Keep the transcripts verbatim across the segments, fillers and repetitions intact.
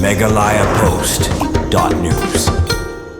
Meghalaya Post dot news.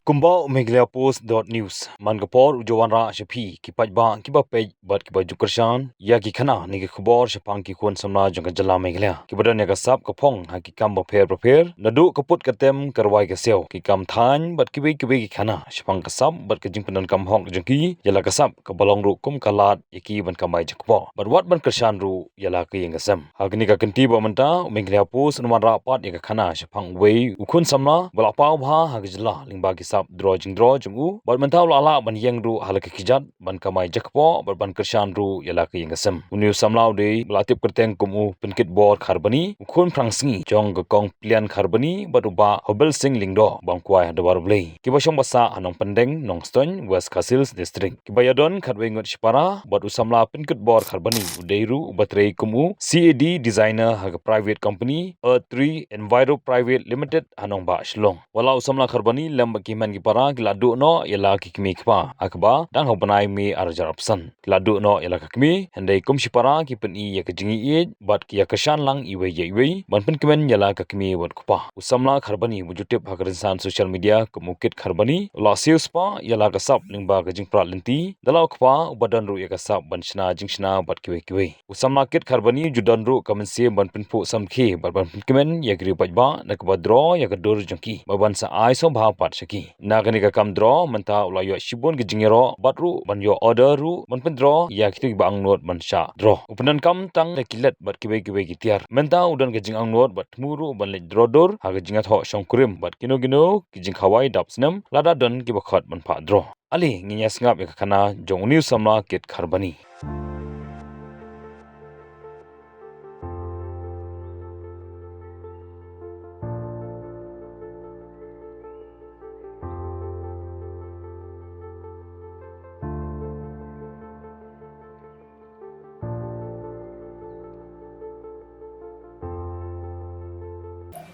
Kumba u Meghalaya Post dot news man ka por u ju wanrah sha phi ki paidbah kiba peit bad kiba ju kyrshan ïa ki khana ne ki khubor shaphang ki khun samla jong ka jylla Meghalaya kiba don ïa ka sap ka phong ha ki kam bapher bapher, naduh ka put ka tem, ka rwai ka siaw, ki kam thaiñ bad kiwei kiwei ki khana shaphang ka sap bad ka jingpyndonkam hok jong ki ïa la ka sap, kaba long ruh kum ka lad ïa ki ban kamai jakpoh bad wat ban kyrshan ruh ïa la ka ïing ka sem. Ha kane ka kynti ba mynta u Meghalaya Post un wanrah pat ïa ka khana shaphang uwei u khun samla ba la paw bha ha ka jylla lyngba ki sap draw jingdraw jong u bad mynta u la lah ban ïeng ruh ha la ka kjat ban kamai jakpoh bad ban kyrshan ruh ïa la ka ïing ka sem. Une u samla u dei ba la tip kyrteng kum u Pynkitbor Kharbani, u khun phrang sngi jong ka Kong Plian Kharbani bad u Bah Hobelsing Lyngdoh, ba ong kwai ha Dwar U Blei, kiba shong ba sah ha Nongpyndeng, Nongstoiñ, West Khasi Hills District. Kiba ïadon khatwei ngut shipara bad u samla Pynkitbor Kharbani u dei ruh uba trei kum u C A D designer ha ka private company Earth Tree Enviro Private Limited ha Nongbah Shillong. Wat la u samla Kharbani lem bad ki hynmen ki para ki la duh noh ïa la ki kmie kpa ha kaba dang ha u bnai May arhajar arphew san ki la duh noh ïa la ka kmie, hynrei kum shipara ki pyni ïa ka jingïeit bad ki ïa kyrshan lang iwei ïa iwei ban pynkmen ïa la ka kmie bad kpa. U samla Kharbani uba ju tip ha ka rynsan social media kum u Kit Kharbani u la siew spah ïa la ka sap lyngba ka jingprat lynti da la u kpa uba don ruh ïa ka sap ban shna jingshna bad kiwei kiwei. U samla Kit Kharbani u ju don ruh ka mynsiem ban pynphuh samrkhie bad ban pynkmen ïa ki riew paidbah na kaba draw ïa ka dur jong ki bad ban sa ai sngewbha pat sha ki. Na kane ka kam draw mynta u la ïoh shibun ka jingïaroh bad ruh ban ïoh order ruh ban pyndraw ïa kito kiba angnud ban shah draw. U pyndonkam tang da ki led bad kiwei kiwei ki tiar. Mynta u don ka jingangnud bad thmu ruh ban leit draw dur ha ka jingïathoh shongkurim bad kino kino ki jingkhawai dap snem lada don kiba khot ban phah draw. Ale ngin ïa sngap ïa ka khana jong une u samla Kit Kharbani.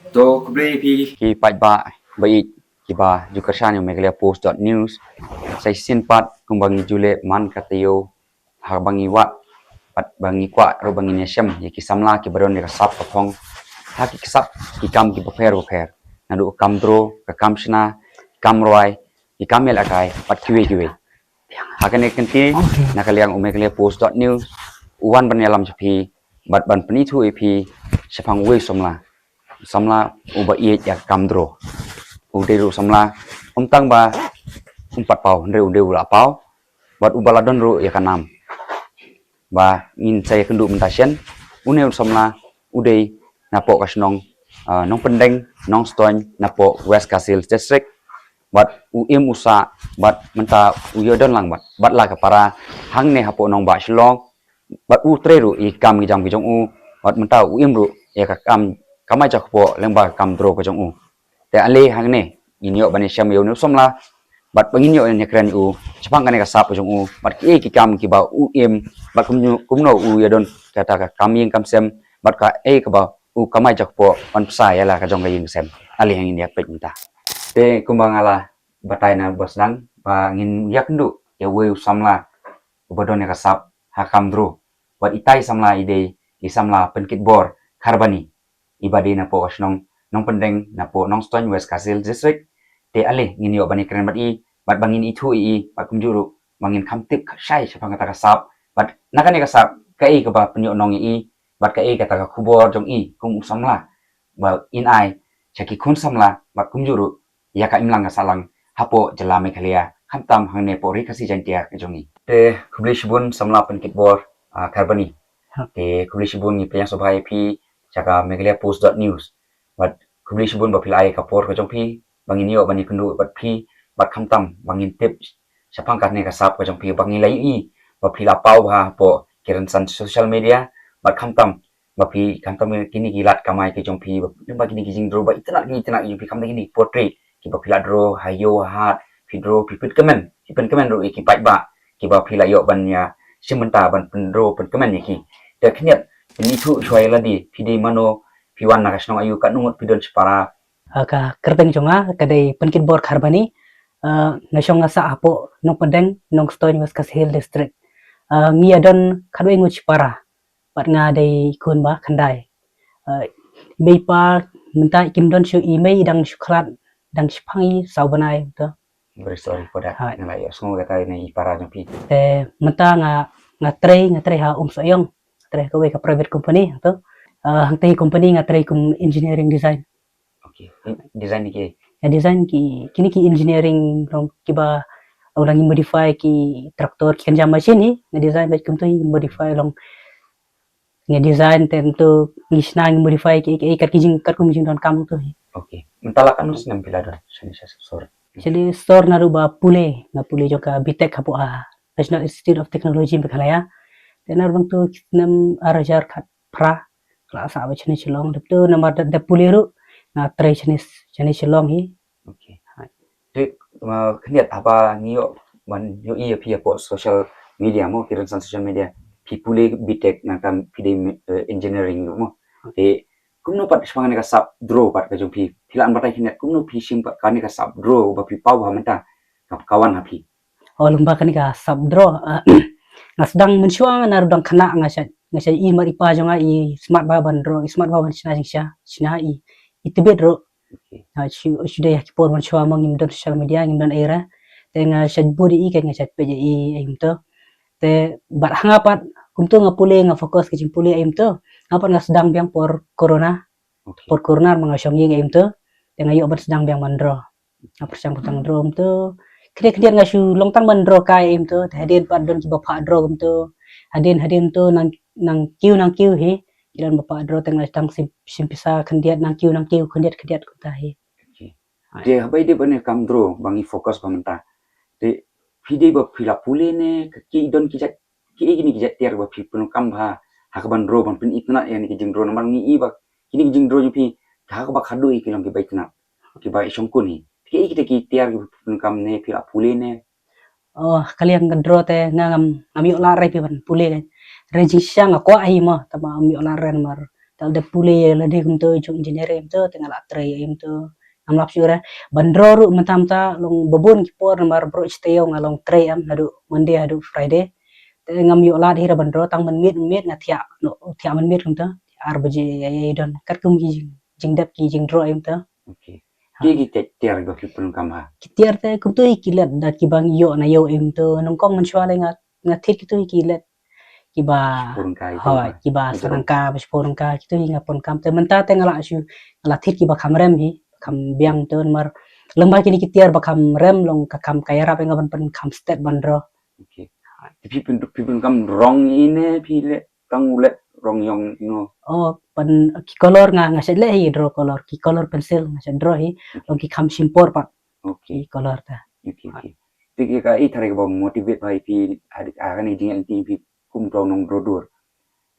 To khublei phi ki paidbah ba ïeit kiba ju kyrshan ïa u Meghalaya Post dot news. Sa shisien pat kumba ngi ju leh man ka taïew ha ba ngi wad bad ba ngi kwah ruh ba ngin ïashem ïa ki samla kiba don ïa ka sap ka phong ha ki sap ki kam kiba pher bapher, naduh ka kam draw, ka kam shna, ki kam rwai, ki kam ïalehkai bad kiwei kiwei. Ha kane ka kynti na ka liang u Meghalaya Post dot news u wan ban ïalam sha phi bad ban pynithuh ïa phi shaphang uwei u samla, samla uba ïeit ïa ka kam draw. U dei ruh u samla um tang ba um pat paw, hynrei u dei u la paw bad uba la don ruh ïa ka nam. Ba ngin sa ïakynduh mynta shen, une u samla u dei napoh ka shnong, ah, Nongpyndeng, Nongstoiñ, napoh West Khasi Hills District. Bad u im u sah bad mynta u ïadon lang bad bad la ka para hangne hapoh Nongbah Shillong. Bad u trei ruh ïa ki kam ki jam ki jong u bad mynta u im ruh ïa ka kam kamai jakpoh lyngba ka kam draw ka jong u. Te ale hangne ngin ïoh ban ïashem ïa une u samla bad ba ngin ïoh ban ïakren ïa u shaphang kane ka sap ka jong u bad kiei ki kam kiba u im bad kumno, kumno u ïadon kata ka kam ïing kam sem bad kaei kaba u kamai jakpoh ban pynsa ïa la ka jong ka ïing ka sem. Ale ngin ïa peit mynta. Te kumba nga la batai na ba sdang ba ngin ïakynduh ïa uwei u samla uba don ïa ka sap ha kam draw. Bad itai samla i dei i samla Pynkitbor Kharbani, iba dei napoh ka shnong Nongpyndeng, napoh Nongstoiñ, West Khasi Hills District. Te ale ngin ïoh ban ïakren bad i bad ba ngin ithuh ïa i bad kumjuh ruh ba ngin kham tip shai shaphang kata ka sap bad na kane ka sap kaei kaba pynïoh nong ïa i bad kaei kata ka khubor jong i kum u samla ba in ai sha ki khun samla bad kumjuh ruh ïa ka imlang ka sahlang hapoh jylla Meghalaya, khamtam hangne hapoh Ri Khasi Jaiñtia ka jong ngi. Te khublei shibun samla Pynkitbor, ah, Kharbani. Ha. Te khublei shibun, ngi pdiang sngewbha ïa phi sha ka Meghalaya Post dot news. Bad khublei shibun ba phi la ai ka por ka jong phi ba ngin ïoh ban ïakynduh bad phi bad khamtam ba ngin tip shaphang kane ka sap ka jong phi ba ngi la ïohi ba phi la paw bha hapoh ki rynsan social media bad khamtam ba phi khamtam kine ki lad kamai ki jong phi ba, ba kine ki jingdraw ba itynnad ki itynnad ki jong phi khamtam kine ki portrait kiba phi la draw ha ïew ha hat, phi draw phi pynkmen, phi pynkmen ruh ïa ki paidbah kiba phi la ïoh ban ïashim bynta ban pyndraw pynkmen ïa ki. Te khyndiat pynithuh shuwa ïa lade, phi dei mano, phi wan na ka shnong aïu, katno ngut phi don shipara? Ah, ka kyrteng jong nga ka dei Pynkitbor Kharbani. Ah, nga shong nga sah hapoh Nongpyndeng, Nongstoiñ, West Khasi Hills District. Ah, ngi ïadon khatwei ngut shipara bad nga dei khun ba khyndai. Ah, i mei i pa Mynta kim don shuh i mei, i dang shu khlad, dang shipang i saw bnai mynta. Very sorry for that. Hai. Nga la ïohsngew kata na i para jong phi. Te mynta nga, nga trei, nga trei ha Umsohiong. Nga trei ha kawei ka private company hangto. Ah, hangtei company nga trei kum engineering design. Okay. Design ki? Nga design ki, kine ki engineering long kiba, long dang modify ki tractor, ki kynja machine hi, nga design bad kumto hi modify long. Nga design te kumto ngi shna ngi modify ki, ki, kat ki jing, katkum jingdonkam to hi. Okay. Mynta la katno snem phi la don shane sha sor? Shane sor naduh ba pule, nga pule jong ka B Tech hapoh ha National Institute of Technology Meghalaya. Te naduh bang to snem ar hajar khatphra. La sah beit shane Shillong, dep to namar da, da pule ruh nga trei shane, shane Shillong hi. Okay. Hai. Te, uh, khyndiat haba ngi ïoh, ban ïohi ïa phi hapoh social media mo, ki rynsan social media, phi pule B Tech nangta phi dei, uh, engineering ruh mo. Te kumno pat shaphang kane ka sap draw pat ka jong phi? Phi lah ban batai khyndiat kumno phi shim pat kane ka sap draw ba phi paw ha mynta, ka, ka wan ha phi? Oh, lem bad kane ka sap draw, ah, nga sdang mynshuwa naduh dang khynnah nga shait, nga shait i mar i pa jong nga i smat bha ban draw, i smat bha ban shna jingshisha, shna i, i tbit ruh. Okay. Ha, shu, shu dei ha ki por mynshuwa mo ngim don social media, ngim don ei re. Te nga shait bud i, ka nga shait peit i, ei kumto. Te bad ha nga pat kumto nga pule, nga focus ka jingpule ei kumto. Nga pat nga sdang biang por corona. Okay. Por corona ma nga shong ïing ei kumto. Te nga ïoh ban sdang biang ban draw. Nga pyrshang pyrshang draw kumto. Khyndiat khyndiat nga shu long tang ban draw kai ei kumto. Te hadien pat don kiba phah draw kumto. Hadien hadien to nang, nang kiew nang kiew hi. Ki don ba phah draw te nga tang shim, shim pisa khyndiat nang kiew nang kiew khyndiat khyndiat kumta hi. Okay. Hai. Te haba ïadei bad kane ka kam draw ba ngi focus bha mynta. Te phi dei ba phi la pule ne ka, ki don ki jait, kiei kine ki jait tiar ba phi pyndonkam bha ha kaban draw ban pynitynnad ïa kine ki jingdraw, namar ngi i ba kine ki jingdraw jong phi ha kaba khadduh ki long kiba itynnad, kiba i shongkun hi. Kiei kita ki tiar kiba phi pyndonkam ne phi la pule ne? Oh, ka liang ka draw te nga ngam, ngam ïoh lad re phi ban pule. Re jingshisha nga kwah hi mo, tangba ngam ïoh lad re namar te lada pule lada kumto jong engineering kumto te nga la trei kumto. Ngam lap shuh re. Ban draw ruh mynta mynta long babun ki por namar baroh shi taïew nga long trei em naduh Monday haduh Friday. Te ngam ïoh lad hi re ban draw, tang mynmiet mynmiet nga thiah, no, thiah mynmiet kumto. Ar baje ïa, ïa don katkum ki jing, jingdep ki jingdraw kumto. Okay. Ha. Ki, ki tiar, tiar ba phi pyndonkam ha? Ki tiar te kumto hi ki lad da kiba ngi ïoh na ïew kumto. Nyngkong mynshuwa lei nga, nga thied kito hi ki lad kiba, shiphew ryngka, hooid, kiba, kiba shiphew ryngka, ba shiphew ryngka, kito hi nga pyndonkam. Te mynta te nga la shu, nga la thied kiba kham rem hi, kham biang to namar lem bad kine ki tiar ba kham rem long ka kham, ka ïarap ïa nga ban pynkham stet ban draw. Okay. Te phi pyn, phi pyndonkam rong ine phi leh tang u leh rong ïong ino? Oh, pyn, ki color nga, nga shait leh hi draw color, ki color pencil nga shait draw hi, okay, long ki kham shim por pat. Okay. Ki color ta. Okay, okay. Te kaei tharai kaba motivate bha ïa phi ha, ha kane ka jingïaid lynti phi kum u nongdrawdur?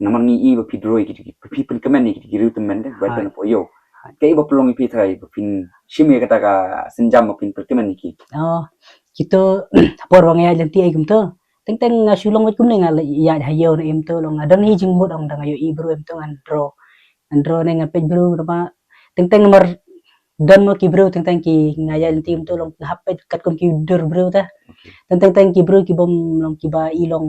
Namar ngi i ba phi draw ïa ki, ki, phi pynkmen ïa ki, ki riew tymmen de, ba, hooid, don hapoh ïew. Hooid. Kaei ba pynlong ïa phi tharai ba phin shim ïa kata ka sienjam ba phin pynkmen ïa ki? Oh, kito ha por ba nga ïaid lynti ei kumto. Teng teng nga shu long beit kumne, nga la ïaid ha ïew ne ei kumto, long nga don hi jingmut ong da nga ïohi briew ei kumto ngan draw. Ngan draw ne ngan peit briew, namar teng teng namar don mo ki briew teng teng ki, nga ïaid lynti kumto long nga hap peit katkum ki dur briew te. Okay. Teng teng teng ki briew ki bym long kiba i long,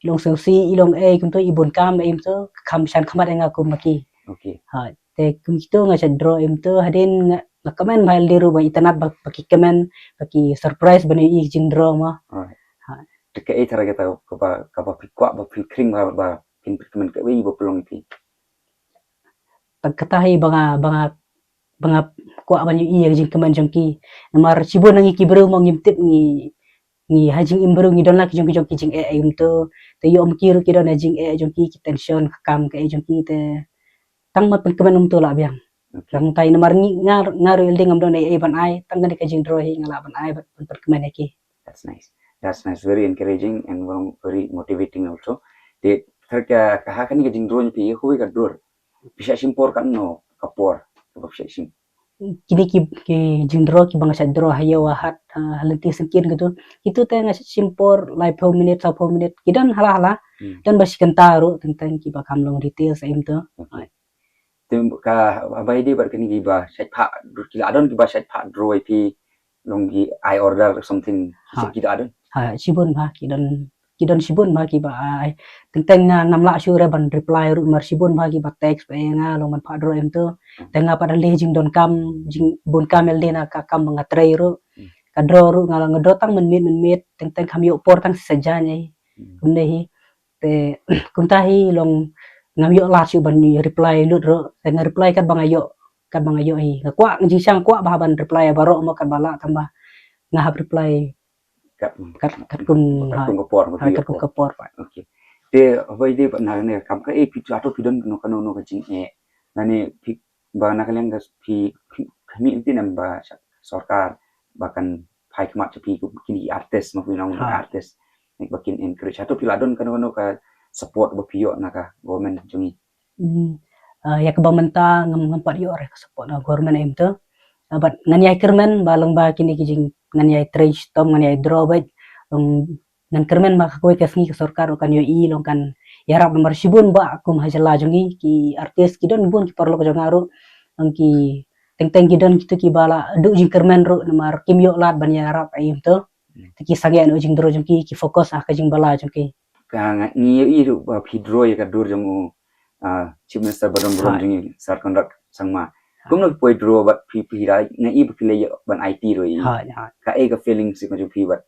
i long sngewsih, i long ei kumto, i bun kam ei kumto, kham shan khmat ïa nga kum ma ki. Okay. Ha, te kum kito nga shait draw ei kumto, hadien nga, nga kmen bha lade ruh ba itynnad ba, ba ki kmen, ba ki surprise ban ïohi jingdraw mo. Alright. Ha. Te kaei tharai kata kaba, kaba phi kwah, ba phi khring bha, ba phin pynkmen, kaei ba pynlong ïa phi? Tang kata hi ba nga, ba nga, ba nga kwah ban ïohi ïa ka jingkmen jong ki. Namar shibun na ngi ki briew mo ngim tip, ngi, ngi ha jingim briew ngi don la ki jong ki jong ki jingeh ei kumto. Te ïoh ma ki ruh ki don ha jingeh jong ki, ki tension ka kam kaei jong ki te. Tang ban pynkmen kumto lah biang. Okay. Tang tai namar ngi, nga, nga ruh ïa lade ngam don ei ei ban ai, tang kane ka jingdraw hi nga lah ban ai ban, ban pynkmen ïa ki. That's nice. That's nice. Very encouraging and very, very motivating also. Te tharai ka, ka ha kane ka jingdraw jong phi, ïa kawei ka dur phi shah shim por katno ka por kaba phi shah shim? Kine ki, ki jingdraw kiba nga shah draw ha ïew ha hat, ah, ha lynti syngkien kito, kito te nga shah shim por laiphew minit, sawphew minit, ki don hala hala. Hmm. Don ba shi kynta ruh teng teng kiba kham long details ei kumto. Okay. Te ka, haba ïadei bad kine kiba shait phah, ki la don kiba shait phah draw ïa phi, long ki ai order or something, ki, ha, ki la don? Ha, shibun bha ki don. ki don shibun bha kiba ai. Teng teng nga ngam lah shuh re ban reply ruh namar shibun bha kiba text ba ïa nga long ban phah draw em tu. Te nga pat da leh jingdonkam, jingbun kam ïa lade na ka kam ba nga trei ruh. Ka draw ruh nga la nga draw tang mynmiet mynmiet, teng teng kam ïoh por tang sa jan ai. Kumne hi. Te kumta hi long ngam ïoh lad shuh ban reply lut ruh. Te nga reply kat ba nga ïoh, kat ba nga ïoh hi. Nga kwah, nga jingshang kwah bha ban reply baroh mo kat ba lah tang ba nga hap reply kat kat kat kum kat kum ka por ba kat kum ka por pat. Okay. Te haba ïadei bad na ne kam ka e phi hato phi don kano kano ka jingeh na ne phi ba na ka liang ka phi phi mih ti nam ba sorkar ba kan phai khmat cha phi kum kini artist ma phi nong artist ne ba kin encourage hato phi la don kano kano ka support ba phi ïoh na ka government jong i. Hmm. Ah, ïa kaba mynta ngam ngam pat ïoh re ka support na government em tu. Ah, bad ngan ïai kyrmen ba long ba kini ki jing ngan ïai trei shitom ngan ïai draw bad long ngan kyrmen ba ka kawei ka sngi ka sorkar ruh kan ïohi long kan ïarap namar shibun ba kum ha jylla jong i ki artist ki don bun ki paralok jong nga ruh long ki teng teng ki don kitu kiba la duh jingkyrmen ruh namar kim ïoh lad ban ïarap em tu. Te ki sangeh noh jingdraw jong ki ki focus ha ka jingbylla jong ki. Ka nga ngi ïohi ruh ba phi draw ïa ka dur jong u ah, Chief Minister ba don burom jong i Sir Conrad Sangma. Kumno phi poi draw bad phi phi da nga i ba phi leh ban I T ruh i. Ka e ka feeling si ka jong phi bad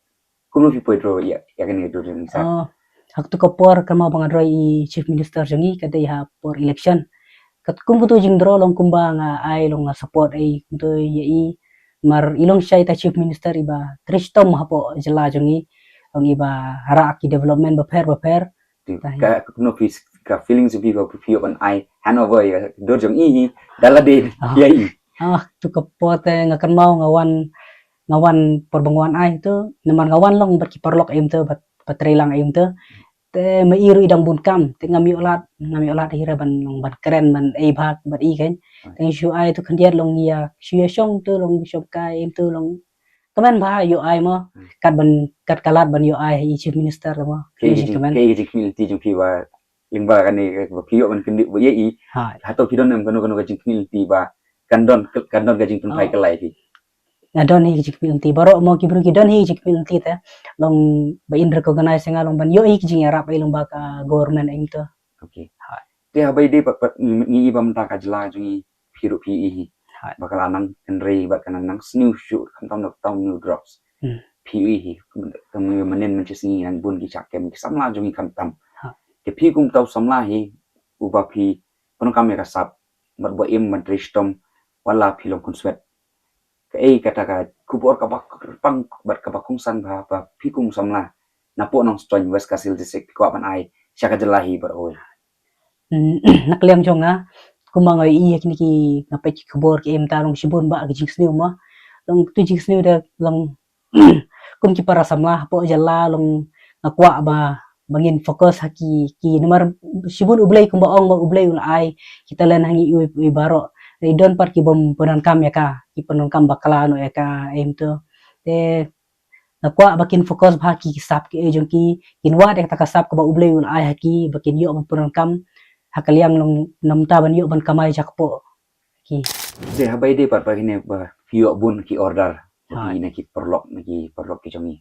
kumno phi poi draw ïa ïa kane ka dur jong i Sir. Ah, ha katu ka por kama ba nga draw i Chief Minister jong i ka dei ha por election. Kat kum katu jingdraw long kumba nga ai long nga support ai kumtu ïa i mar i long shai ta Chief Minister iba trei shitom hapoh jylla jong i long iba rah ki development bapher bapher. Ka no phi ka feeling jong phi ba phi ïoh ban ai handover ïa dur jong i hi da lade ïa i. Ah, tu ka por te nga kynmaw nga wan nga wan por ba nga wan ai tu namar nga wan long bad ki paralok em tu bad trei lang em tu. Te ma i ruh i dang bun kam te ngam ïoh lad ngam ïoh lad hi re ban long ban kren ban ei bha bad i kan. Te shu ai tu khyndiat long ïa shu ïa shong tu long shong kai em tu long Kmen ba ïoh ai mo. Kat ban kat ka lad ban ïoh ai i Chief Minister mo. Ka i jingkmen. Ka i jingkmen ti jong phi ba lyngba kane ba phi ïoh ban kyndit ba ïa i. Hato phi don em kano kano ka jingkmen ti ba kan don kan don ka jingpynphai ka lai phi. Nga don hi ka jingkmen ti baroh mo ki briew ki don hi ka jingkmen ti te. Long ba in recognize nga long ban ïoh hi ka jingïarap ai long ba ka government ai to. Okay. Te haba i dei pat ngi i ba mynta ka jylla jong i phi ruh phi i hi. Ba ka la nang kynrei bad ka nang nang sniew shuh khamtam da kata u new drugs. Phi i hi ka mynnin mynta sngi nang bun ki cha kem ki samla jong i khamtam. Te phi kum tau samla hi uba phi pyndonkam ïa ka sap bad ba im ban trei shitom wat la phi long khunswet. Ka ei kata ka khubor kaba kyrpang bad kaba kongsan ba ba phi kum samla napoh Nongstoiñ West Khasi Hills District phi kwah ban ai sha ka jylla hi bad oi. Na ka liang jong nga kumba nga ïohi ïa kine ki nga peit ki khubor ki em ta long shibun ba ka jingsniew ma long tu jingsniew da long kum ki para samla hapoh jylla long nga kwah ba ba ngin focus ha ki ki namar shibun U Blei kumba ong ba U Blei u la ai ki talent ha ngi iwei iwei baroh. Dei don pat ki bym pyndonkam ïa ka ki pyndonkam bakla noh ïa ka em tu. Te nga kwah ba kin focus bha ki sap ki ei jong ki kin wad ïa kata ka sap kaba U Blei u la ai ha ki ba kin ïoh ban pyndonkam ha ka liang long namta ban ïoh ban kamai jakpoh. Ki. Te haba i dei pat ba kine ba phi ïoh bun ki order na ki paralok na ki paralok ki jong i.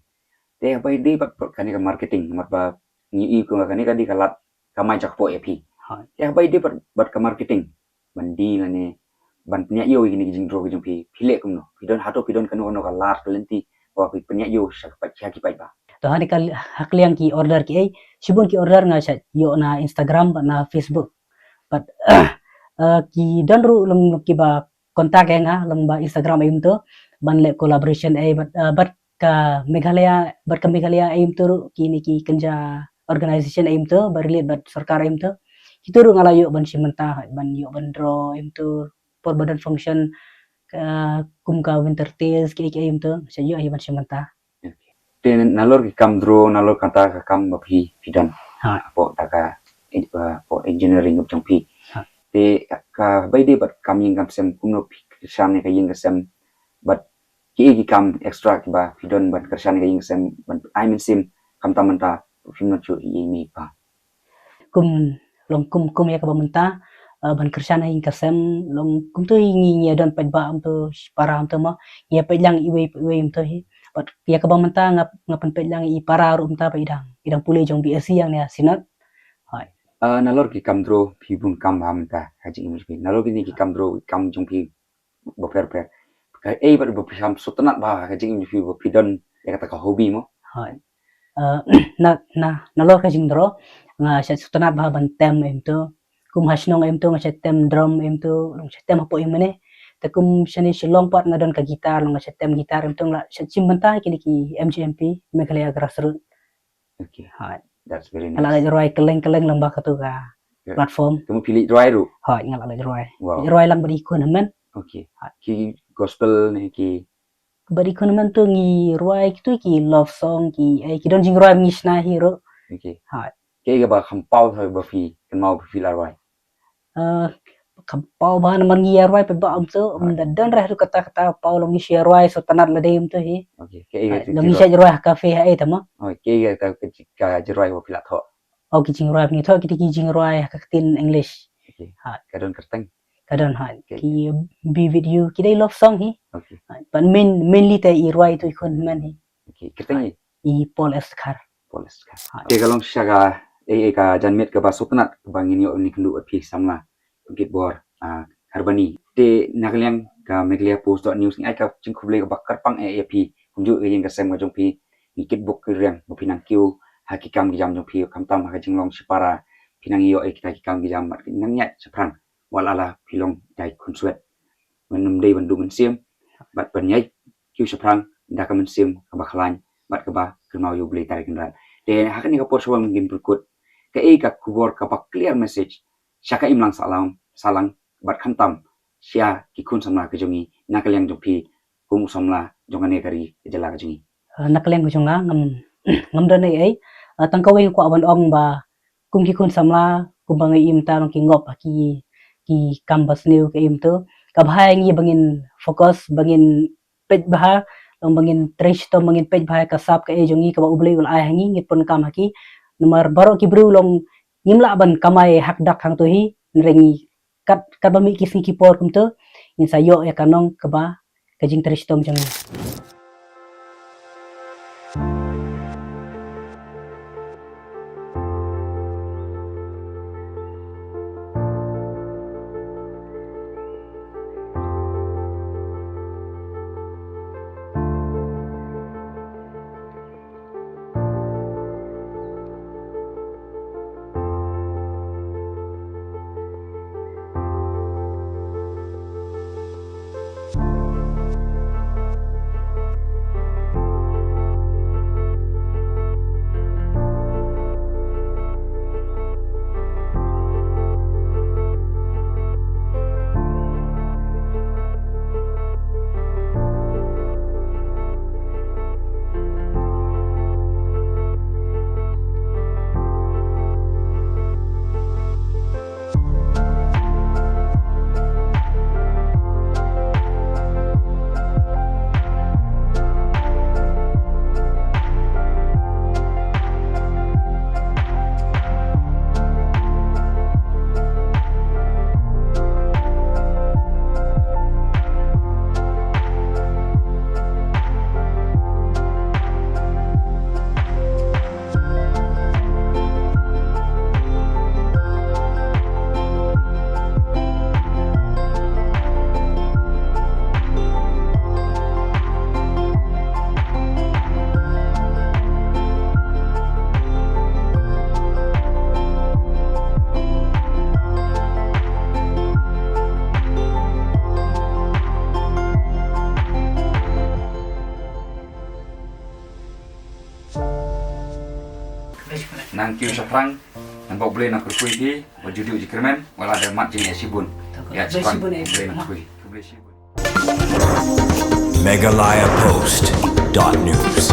Te haba i dei pat kane ka marketing mat ba ngi i ko kane ka dei ka lad kamai jakpoh ïa phi. Te haba i dei pat ka marketing ban dei lane ban pynïaid ïew ïa kine ki jingdraw ki jong phi phi leh kumno phi don hato phi don kano kano ka lad ka lynti ba phi pynïaid ïew sha ka pait sha ki paidbah. To ha ka ha ka liang ki order ki ei shibun ki order nga sha ïoh na Instagram bad na Facebook. Bad ki don ruh long kiba contact ïa nga long ba Instagram aïu to ban leh collaboration ei bad bad ka Meghalaya bad ka Meghalaya aïu to ruh kine ki kynja organization aïu to ba relate bad sorkar aïu to. Kitu ruh nga la ïoh ban shim bynta ban ïoh ban draw aïu to por ba don function kum ka Winter Tales ki ei ki ei to sha ïoh hi ban shim bynta. Te nalor ki kam draw nalor kata ka kam ba phi phi don hapoh ta ka hapoh engineering jong phi. Te ka bai dei bad kam ïing kam sem kumno phi kyrshan ïa ka ïing ka sem bad ki ei ki kam extra kiba phi don ban kyrshan ïa ka ïing ka sem ban ai mynsiem khamtam mynta phim nang shu ïa i mei i pa. Kum long kum kum ïa kaba mynta ban kyrshan ha ïing ka sem long kumtu hi ngi ngi don peit ba kumtu para kumtu ma ngi peit lang iwei iwei kumtu hi. Bad ïa kaba mynta nga nga pynpeit lang i para ruh mynta ba i dang i dang pule jong B S C ïa nga Synod. Hooid. Ah, nalor ki kam draw phi bun kam bha mynta ha ka jingim jong phi. Nalor kine ki kam draw, ki kam jong phi bapher bapher, kaei ba phi sngewtynnat bha ha ka jingim jong phi ba phi don ïa kata ka hobby mo? Hooid. Ah, na, na, nalor ka jingdraw nga sngewtynnat bha ban tem em to. Kum ha shnong em to nga sngewtynnat tem drum em to, nga sngewtynnat tem hapoh ïing mane. Te kum shane Shillong pat nga don ka guitar, nga sngewtynnat tem guitar em to, nga la sngewtynnat shim bynta kine ki M G M P, Meghalaya Grassroots. Okay. Hooid. That's very nice. Nga la leit rwai kylleng kylleng lyngba katu ka platform. Te mo phi leit rwai ruh? Hooid, nga la leit rwai. Wow. Leit rwai lang bad ki khun hynmen. Okay. Hooid. Ki gospel ne ki? Bad ki khun hynmen to ngi rwai kitu ki love song ki, eh, ki don jingrwai ngi shna hi ruh. Okay. Hooid. Kaei kaba kham paw ba phi kynmaw ba phi la rwai? Ah, kham paw bha namar ngi ïa rwai pat ba em to, ym da don reh ruh kata kata paw, long ngi shu ïa rwai sngewtynnat lade em to hi. Okay, kaei ka long ngi shu ïa rwai ha cafe ha ei tama. Oh, kaei ka, ka, ka jingrwai ba phi la thoh? Oh, ki jingrwai ngi thoh kita ki jingrwai ha ka ktien English. Okay. Hooid. Ka don kyrteng? Ka don hooid. Okay. Ki Be With You, ki dei love song hi. Okay. Hooid. But main, mainly te i rwai to i khun hynmen hi. Okay, kyrteng i? I Paul S Dkhar. Paul S Dkhar. Hooid. Te ka long shisha ka, eh, eh, ka janmiet kaba sngewtynnat kaba ngin ïoh ban ïakynduh bad phi samla Pynkitbor, ah, Kharbani. Te na ka liang ka Meghalaya Post dot news ngi ai ka jingkhublei kaba kyrpang eh ïa phi kumjuh ka ïing ka sem ka jong phi. Ngi kitbok kyrriang ba phi nang kiew ha ki kam ki jam jong phi, khamtam ha ka jinglong shipara phi nang ïoh ïa kita ki kam ki jam bad nang ïaid shaphrang wat la la phi long da i khunswet. Ngam dei ban duh mynsiem bad ban ïaid kiew shaphrang da ka mynsiem kaba khlaiñ bad kaba kynmaw ïa U Blei Trai Kynrad. Te ha kane ka por shuwa ngin pyrkut kaei ka khubor kaba clear message sha ka imlang sahlang, sahlang bad khamtam sha ki khun samla ka jong ngi na ka liang jong phi kum u samla jong kane ka ri ka jylla ka jong ngi. Ah, na ka liang ka jong nga ngam, ngam don ei ei. Ah, tang kawei nga kwah ban ong ba kum ki khun samla kumba nga im ta long ki ngop ha ki, ki kam ba sniew ka im to. Kaba bha ïa ngi ba ngin focus, ba ngin peit bha, long ba ngin trei shitom, ba ngin peit bha ïa ka sap kaei jong ngi kaba U Blei u la ai ha ngi, ngin pun kam ha ki. Namar baroh ki briew long ngim lah ban kamai hakdak hangto hi, hynrei ngi kat, katba mih ki sngi ki por kumto ngin sa ïoh ïa ka nong kaba ka jingtrei shitom jong ngi. Nang kiew shaphrang, nang bok Blei nang kyrkhu ïa phi, wat ju duh jingkyrmen, wat la da mat jingeh shibun. Ïa shibun, Blei nang kyrkhu. Meghalaya Post dot news.